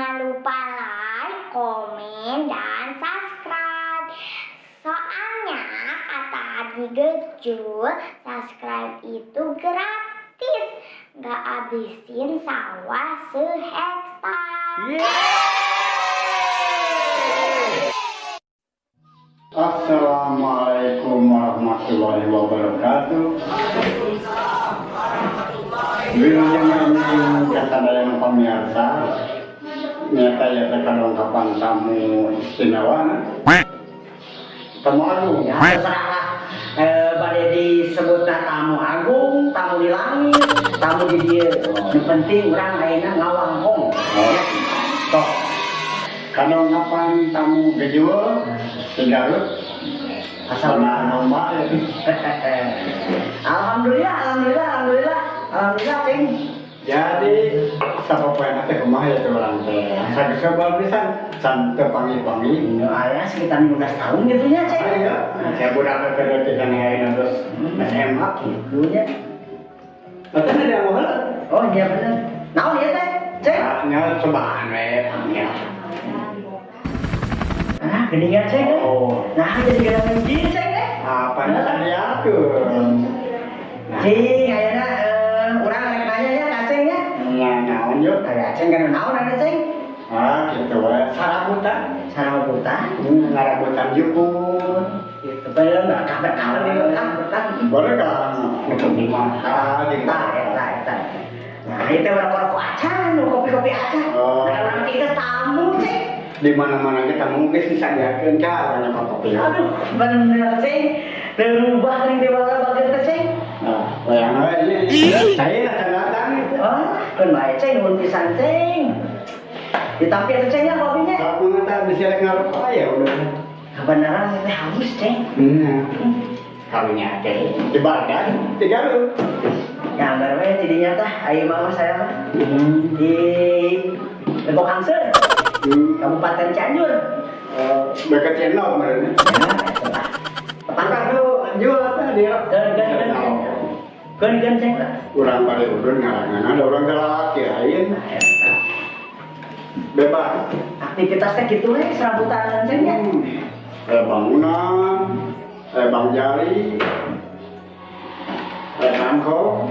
Jangan lupa like, komen, dan subscribe. Soalnya kata Haji Gejul, subscribe itu gratis. Gak habisin sawah sehektar. Yeay! Assalamualaikum warahmatullahi wabarakatuh. Wilujeng enjing kasadayana pamirsa. Nyata ya teh kadongkapan tamu istimewa. Tamu agung. Ya, terserah lah. Bade disebutna tamu agung, tamu di langit, tamu di dieu. Nu penting urang ayeuna ngawangkong. Ya. Toh. Kadongkapan tamu gejul di Garut. Asal Sama lomba ya. Alhamdulillah, alhamdulillah, alhamdulillah. Alhamdulillah, Cing. Jadi sapopoena teh kumaha ya teh urang teh. Sageus pisan can teu panggih-panggih. Nu aya sekitar 15 tahun gitu nya, Cing. Iya, saya budak teh teh kan ayeuna terus SMA. Gitu nya. Berarti ada yang mau. Oh, iya bener. Naon ieu teh, Cing? Nya cobaan we panggil. Ah, geuningan, Cing. Oh. Nah, jadi gerangan kieu, Cing eh. Apa yang disadiakeun? Cing, ayeuna urang rek nanya ya ka Aceng nya. Nya naon yuk? Aya Aceng kan naon ada, Ceng? Ah, gitu we. Sarabutan. Sarabutan. Ngarabutan jukun. Gitu, bener berkah berkah berkah berkah. Boleh kan? Untuk dimakan gitu. Eta eta eta. Nah, itu rokok-rokok acan, kopi-kopi acan. Oh. Nah, urang kita tamu, Ceng. Di mana-mana kita mungkin disadiakeun ka banyak kopi. Aduh, bener, Ceng. Berubah nih di bawah bagian teh, Ceng. Nah, bayang we ini. Saya lah datang. Oh, kan bae, Ceng, nuhun pisan, Ceng. Ditampi atuh, Ceng, ya kopinya. Kalau mengata bisa rek ngarokok ya udah. Kebenaran teh haus, Ceng. Karunya teh di badan di Garut. Gambar we tidinya tah, ayo mah saya mah. Di Legok Hangseur, Kabupaten Cianjur. Oh, dekat Cendol kemarin. Ya, eta lah. Tetangga tuh jual teh di Gen gen gen. Gen gen, Ceng lah. Urang pada udun ngarangan ada orang lalaki lain Nah, eta. Bebas. Aktivitasnya gitu we serabutan, Ceng, ya. Ada bangunan, ada bang jari, ada nangko.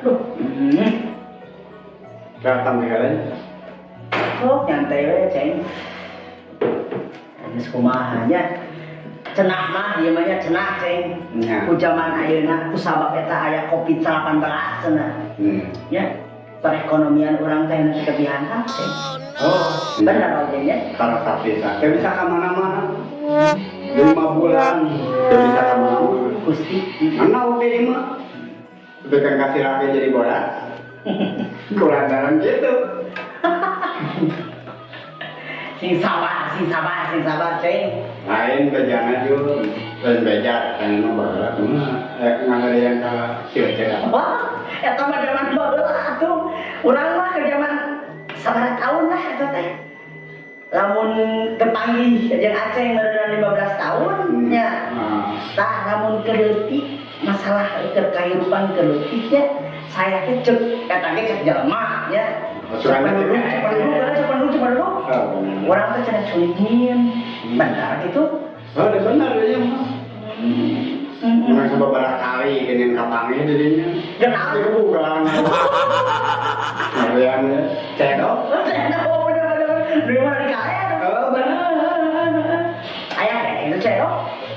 Duh. Datang ke kalian. Oh, nyantai we, Ceng. Geus kumaha nya. Cenah mah ieu mah nya cenah, Ceng. Nya. Ku zaman ayeuna ku sabab eta aya Covid-19 cenah. Ya, perekonomian urang teh nepi ka dihandap, Ceng. Oh, Bener oge nya. Kalau tak bisa, teu bisa ke mana-mana. 5 bulan, teu bisa ke mana-mana. Gusti. Mana oke lima? Bukan kasih rapi jadi bola. Kurang dalam gitu. Sing sabar, sing sabar, sing sabar, Ceng. Lain bejana juga, lain beja, kan emang baheula kumaha? Ngaheureyan ka sieu teh. Wah, eta mah zaman baheula atuh. Urang mah ke zaman sabaraha tahun lah eta teh. Lamun kepanggih jeung Aceng meureunna 15 tahun nya. Nah, Tah, lamun keur leutik masalah keur kahirupan keur leutik nya, saya teh cek eta ge cek jelema nya. Suka Cek penduduk, cek penduduk, cek penduduk, cek penduduk. Oh, bener. Urang teh cenah cuingin. Benar gitu. Oh, udah benar ya mah. Memang beberapa kali gini kapanggih jadinya. Kenal. Itu bukan. Ngerian ya. Cedok. Oh, bener bener. Di mana di kaya? Oh, bener. Aya deh itu cedok.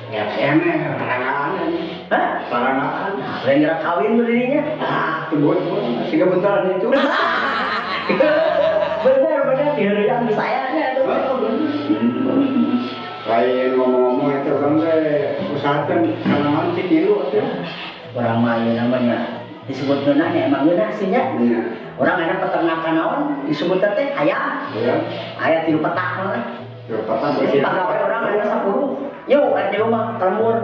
Ya, emeh parangaan. Hah? Parangaan. Lain gerak kawin tuh dirinya. Ah, tunggu, tunggu. Siga bentaran itu. Bener bener diheureuyan di saya nya tuh. Oh, bener. Lain ngomong-ngomong itu kan teh usaha teh kalangan sih kilu teh. Urang mah ieu namanya disebut ngeunah nya emang ngeunah sih nya. Iya. Urang enak peternakan naon disebut teh ayam. Iya. Aya tilu petak mah. Tilu petak bersih. Pagawe urang aya 10. Yuk, di rumah lembur.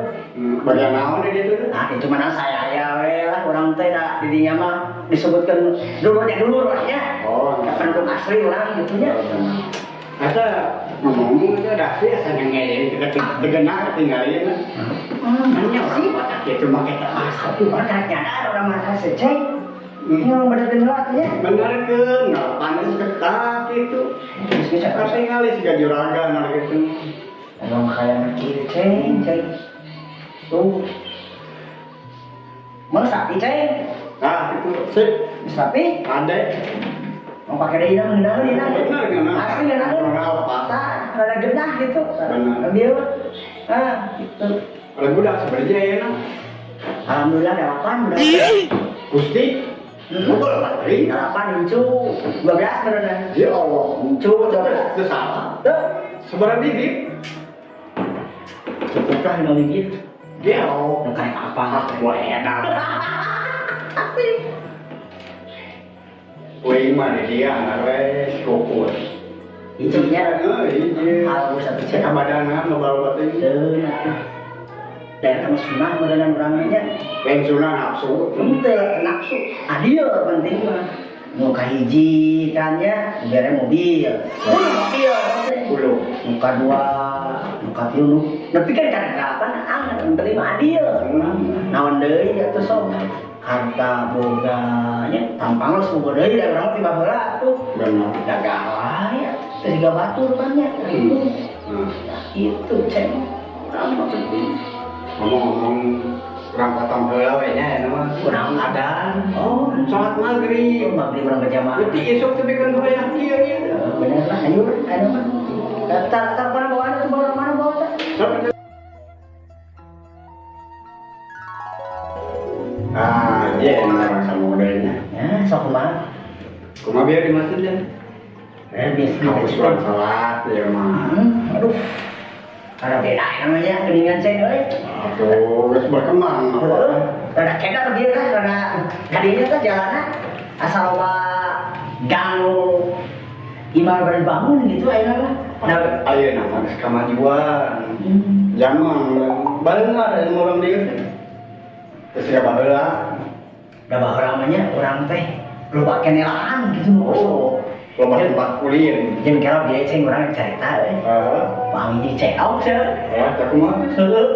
Bagian naon di ditu teh? Nah, itu mana saya aya we lah urang teh da di dinya mah disebutkeun dulur nya dulur lah nya. Oh, penduduk asli urang gitu nya. Asa ngomong-ngomong itu ada sih asa ngeyel tegena ketinggalin. Nya Orang sih. Batak itu mah kita Masa tuh orang nyadar orang mah seceng. Ini benerkeun heula atuh nya. Benerkeun, ngalapanan ketat gitu. Geus geus atuh. Katingali siga juragan gitu. Emang kayak kieu ceng, ceng. Tuh. Mana sapi ceng? Nah, itu sip. Sapi? Ade. Mau pakai deui mah ngeunaheun dina. Bener ngeunaheun. Asli ngeunaheun. Tah, rada genah gitu. Bener. Bieu. Ah, gitu. Kalau budak sebenarnya ya enak. Alhamdulillah 8 budak. Gusti. Unggul bateri. 8 incu, 12 beneran. Ya Allah. Incu 12. Itu salah. Tuh. Seberapa bibit? Cukup lah 5 bibit. Ya Allah. Nu kayak apa? Wah, enak. Wih, mana dia anak wes kukur. Ijunya, hiji. Halus satu Cek badana loba-loba teh. Teu atuh. Daerah mah sunah badanna urang nya. Lain sunah nafsu. Henteu nafsu. Adil penting mah. Nu kahiji kan nya bere mobil. Mobil. Ulo. Nu kadua, nu katilu. Nepi kan kadang angan penting mah adil. Naon deui atuh sok. Harta boga nya tampang geus boga deui da urang tiba heula atuh. Bener. Dagang wae atuh siga batur kan nya gitu. Nah, itu cek. Urang mah penting. Ngomong-ngomong urang potong heula we nya eta mah. Urang adan. Oh, salat maghrib. Maghrib urang berjamaah. Berarti esuk teh bikin hoream kieu ieu. Bener lah, ayo ayo mah. Tar mana bawa tuh bawa mana bawa teh? Ah, iya orang sama modalnya. Ya, sok kumaha? Kumaha biar di masjid ya? Biasa kampus urang salat ya mah. Aduh. Ada beda namanya geningan ceng euy. Atuh, geus berkembang. Rada kedar bieu lah, rada kadinya teh jalanna asal loba ganggu imah baru bangun gitu ayeuna mah. Nah, ayeuna mah geus kamajuan. Zaman barengan aya urang dieu teh. Geus siga baheula. Da baheula mah nya urang teh loba kenelaan gitu. Oh, loba tempat ulin. Jeung kira bieu ceng urang carita euy. Heeh. Panggih ceok cenah. Heeh, teh kumaha? Heeh.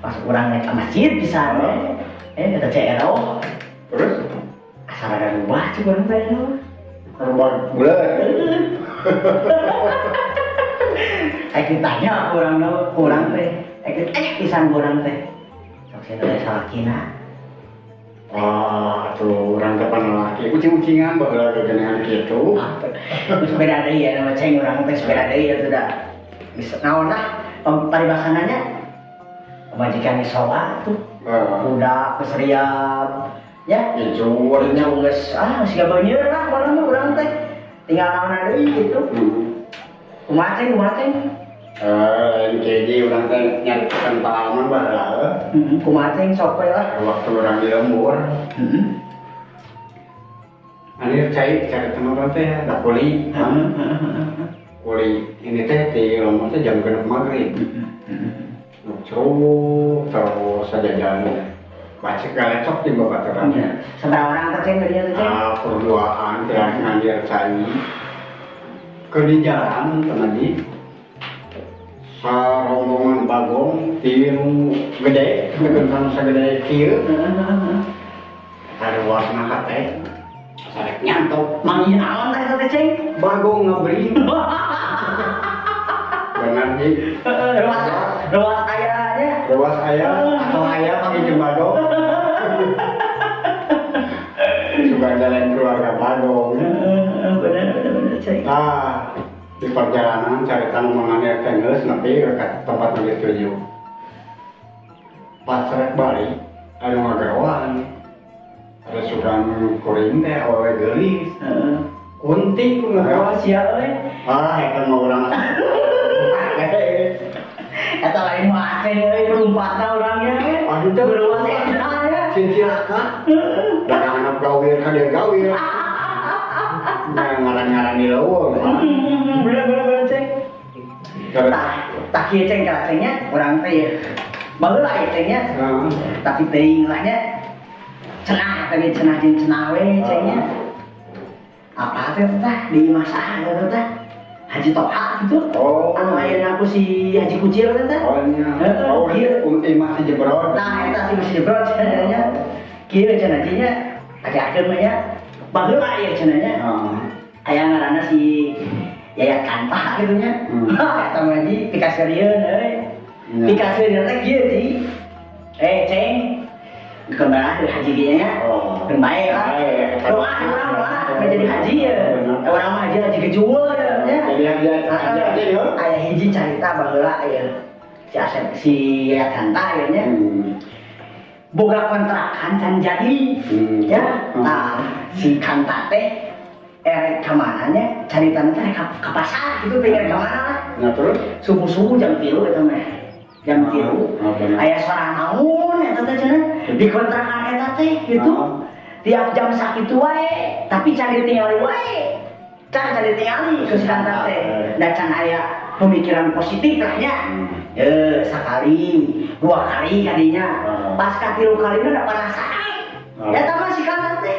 Pas urang naik ke masjid pisan we. Eta ceok. Terus asal ada rubah cik urang teh. Rubah bulan. Aing ditanya urang urang teh. Aing pisan urang teh. Sok sia teh salakina. Wah, tuh urang teh panalaki ucing-ucingan baheula gegenean kitu. Sepeda deui ya nama ceng urang teh sepeda deui atuh da. Bisa naon lah paribasanna nya. Pamajikan geus soa tuh. Budak geus riap. Ya, Incu nya geus ah siga beuneur lah urang mah urang teh. Tinggal naon deui gitu. Kumaha ceng, kumaha ceng? Lain keji urang teh nyaritakeun pengalaman baheula. Kumaha ceng sok we lah. Waktu urang di lembur. Anir cai carita urang teh da kuli. Kuli ini teh di lembur teh jam 6 maghrib. Curug terus saja jalan. Bacik galecok di babaturan. Sabaraha orang teh ceng tadinya teh ceng? Ah, perduaan teh ngandir cai. Ke di jalan tadi sarombongan bagong tilu gede, tekan sagede kieu. Karuasna hate sarek nyantok. Manggih naon teh eta teh ceng? Bagong ngabring. Benar ji. Ruas aya nya. Ruas aya atau aya panggih jeung bagong. Suka jalan keluarga bagong. Bener bener bener ceng. Ah, di perjalanan carita mengalir teh geus nepi ka tempat nu dituju. Pas rek balik anu ngageroan. Ada sugan kuring teh awewe geulis. Heeh. Kunti ku ngageroan sia euy. Ah, eta mah urang. Eta lain mah aceh euy rumpatna urangnya. Aduh teh beruas eta ya. Cincilaka. Dagangan gawir ka dia gawir. Nah, ngaran-ngaran di leuweung. Bener bener bener ceng. Tah kieu ceng ka cengnya urang teh ya. Baheula ieu cengnya. Tapi teuing lah nya. Cenah tadi cenah jeung cenah we cengnya. Apa teh tah di imah saha teh tah? Haji Toha gitu. Oh. Anu ayeuna ku si Haji Kucil teh tah. Oh nya. Oh, ieu imah si Jebrot. Tah eta si Jebrot cenah nya. Kieu cenah nya. Ajarkeun mah nya. Baheula ieu cenah nya. Aya ngaranna si Yayat Kanta gitu nya. Eta mah ji pikaseurieun euy. Pikaseurieun teh kieu ji. Ceng. Kembali haji ge nya. Keun bae lah. Doa urang doa menjadi haji ya. Urang mah haji haji gejul ya. Jadi haji haji ya. Aya hiji carita baheula ya. Si Asep si Yayat Kanta ya nya. Boga kontrakan can jadi. Ya. Nah, si Kanta teh erek ka mana nya caritana teh ka pasar gitu pengen ka mana lah. Nah terus subuh-subuh jam 3 eta mah. Jam 3. Aya suara naon eta teh cenah di kontrakan eta teh gitu. Tiap jam sakitu wae, tapi can ditingali wae. Can ditingali ku si Kanta teh. Da can aya pemikiran positif lah nya. Sekali, dua kali kadinya. Pas katilu kalina da penasaran. Eta mah si Kanta teh.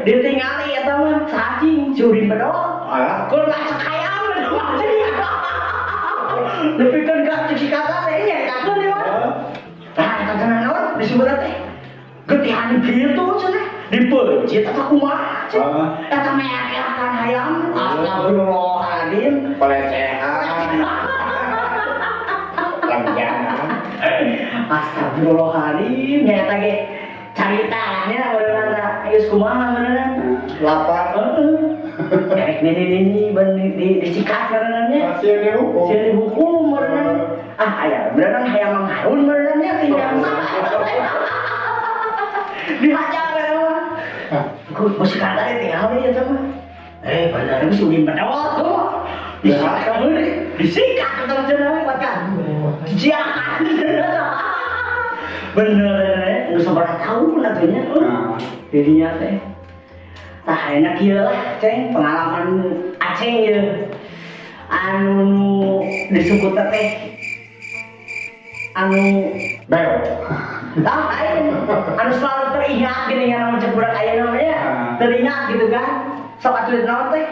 Ditingali eta mah cacing curi bedol. Keur ngacak hayam bedol. Nepikeun ka si Kanta teh nya kakeun ieu mah. Nah, eta cenah naon disebutna teh? Getihan kitu cenah. Dipencit atau kumaha cenah. Eta meak-meakan hayam. Astagfirullahaladzim. Pelecehan. Langganan. Astagfirullahaladzim. Nya eta ge carita nya beneran da geus kumaha beneran. Lapar. Heeh. Erek nini-nini ben disikat beneran nya. Sieun dihukum. Sieun dihukum beneran. Ah aya beneran hayang mangharun beneran nya tinggal dihajar eta mah. Ku musik kata teh tinggal ieu teh mah. Bener geus ulin bedol tuh. Disikat disikat eta mah cenah makan. Jiakan. Bener geus sabaraha tahun atuh nya. Dirinya teh. Tah enak ieu lah, Ceng, pengalaman Aceng ieu. Anu disebut teh anu beo. Tah lain anu selalu teringat gini kan cek budak aya namanya. Teringat gitu kan. Sok atuh naon teh?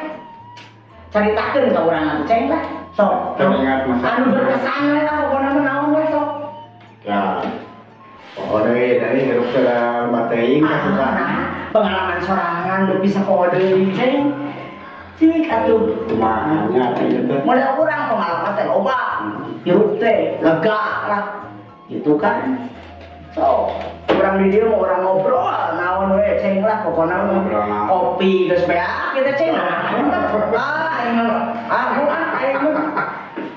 Caritakeun ka urang atuh Ceng lah. Sok. Teringat masa. Anu berkesan we lah pokona mah naon we sok. Ya. Pokoknya dari hirup ke bateing kasusahan. Pengalaman sorangan nu bisa poho deui Ceng. Cik atuh kumaha nya teh ieu teh. Model urang pengalaman teh loba. Hirup teh lega lah. Gitu kan. So, urang di dieu mah urang ngobrol naon we Ceng lah pokona mah. Kopi geus beak kitu Ceng. Ah, aing mah. Ah, aing mah.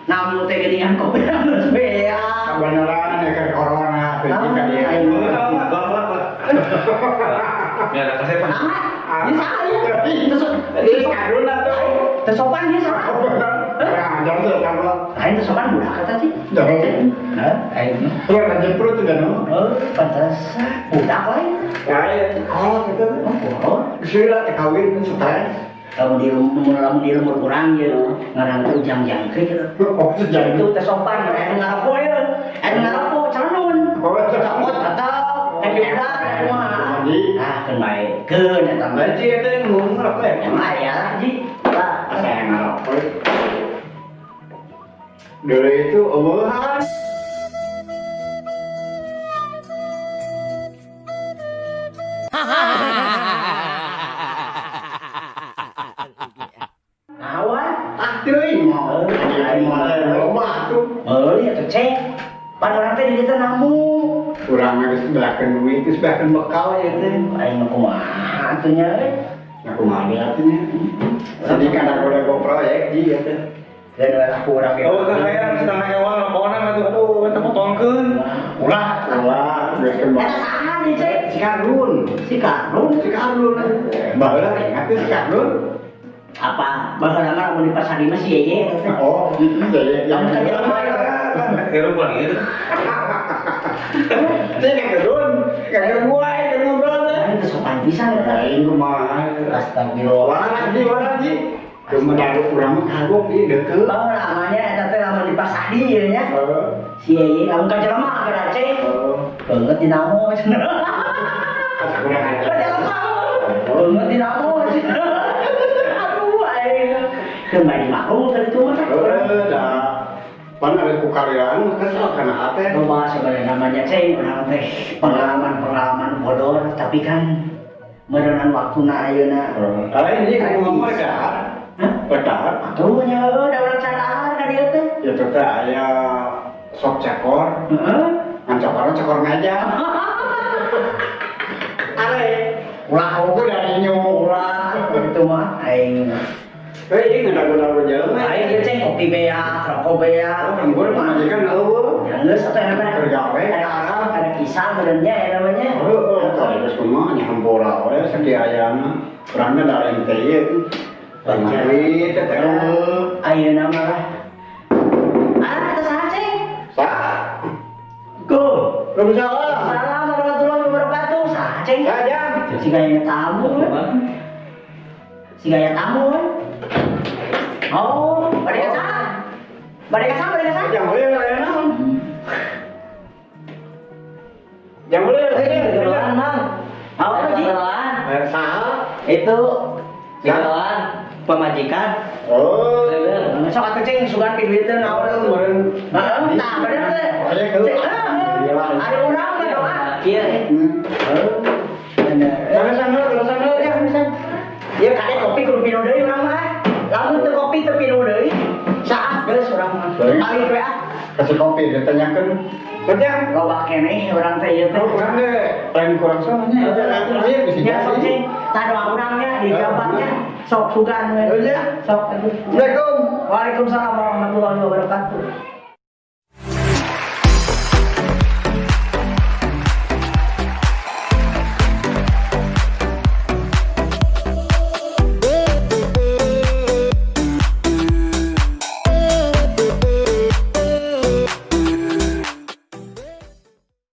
Namu teh geuningan kopi geus beak. Kabeneran ya keur corona teh ka dieu. Aing mah. Ya ada kasepan. Ah, ini salah ya. Terus kadun atuh. Teu sopan dia salah. Nah, jangan tuh kamu. Lain teu sopan budak kata sih. Jangan. Hah? Aing mah. Lu kan jemprut juga no. Oh, pantesan budak lain. Lain. Oh, gitu. Oh, Geus lah kawin stres. Lamun di lemur kurang ya, ngaran teh ujang jangkrik gitu. Oh, sejang itu teh sopan, anu ngarapo ya. Anu ngarapo celenun. Oh, copot atau anu budak kumaha. Ah, keun bae. Keun eta mah. Ji eta yang ngomong apa ya? Emang aya lah, Ji. Lah, saya ngarapo. Dulu itu omongan. Nawan? Ah, teuing. Aing mah loba tuh. Heuh, atuh Ceng. Pan urang teh di dieu teh namu. Urang mah geus belakeun duit, geus belakeun bekal ya teh. Aing mah kumaha atuh nya euy. Nah, kumaha deui atuh nya. Jadi kan aku udah go proyek ji ya teh. Dan aku urang ge. Oh, teh hayang setengah ewa laporan atuh aduh eta potongkeun. Ulah, ulah geus keun. Eta saha nih, Ceng? Si Karun. Si Karun? Si Karun. Baheula ingat teh si Karun. Apa? Baheula mah lamun di pasar mah si Yeye eta teh. Oh, Yeye. Lamun ka jelema ya. Heru pulang ieu. Ceng kageun, kageun wae keur ngobrol teh. Aing teu sopan pisan eta. Aing kumaha? Astagfirullah. Warna ji, warna ji. Kumaha urang mah kagok ieu deukeut. Baheula mah nya eta teh lamun di pasar di ieu nya. Heeh. Si Yeye lamun ka jelema keur Aceh. Heeh. Banget dinamo cenah. Asa kurang ajar. Ka jelema. Banget dinamo cenah. Aduh aing. Keun bae dimaklum tadi itu mah. Heeh, da. Pan ada ku karyaan kesel kana hate. Loba sebenarnya namanya Ceng urang teh pengalaman-pengalaman bodor tapi kan Meureunan waktuna ayeuna. Kalian ini kamu ngomong dahar. Hah? Dahar. Atuh nya heueuh da urang can dahar ka dieu teh. Ya tuh teh aya sop cekor. Heeh. Ngan cokorna cekor meja. Are. Ulah oge dari nyu. Ulah gitu mah aing. Eh, ini ngadagu-dagu jelema. Aing ieu ceng kopi bea, rokok bea. Oh, lembur majikan eueuh. Ya geus atuh eta mah. Keur gawe ka Arab. Ada kisah benernya ya namanya. Heeh, tadi geus kumaha nya hampura we segi ayana. Urangna da lain teh ieu. Duit teh eueuh. Ayeuna mah lah. Ah, kata saha ceng? Sa. Go. Waalaikumsalam. Assalamualaikum warahmatullahi wabarakatuh. Saha ceng? Ya, jam. Si gaya tamu. Si gaya tamu. Oh, bade ka saha? Bade ka saha, bade ka saha? Jam boleh aya naon? Jam boleh Eh, geroan, Mang. Oh, Ji. Geroan. Saha? Itu geroan pemajikan. Oh. Sok atuh ceng sugan piduiteun naon Naon meureun? Heeh, tah bener teh. Oh, iya, heuh. Heeh, Ada urang mah doa. Iya. Bener. Sana sana sana ya, sana. Ieu kade kopi kudu minum deui urang mah. Lamun teu kopi teu minum deui. Saat geus urang mah. Baik. Balik we ah. Kasih kopi ditanyakeun. Kerja. Loba keneh urang teh ieu teh. Oh, kurang deh. Lain kurang soalnya. Ayo bisa Ya sok jadi. ceng, tah doa urang nya dijawabnya. Sok sugan we. Oh, iya. Sok atuh. Assalamualaikum. Waalaikumsalam warahmatullahi wabarakatuh.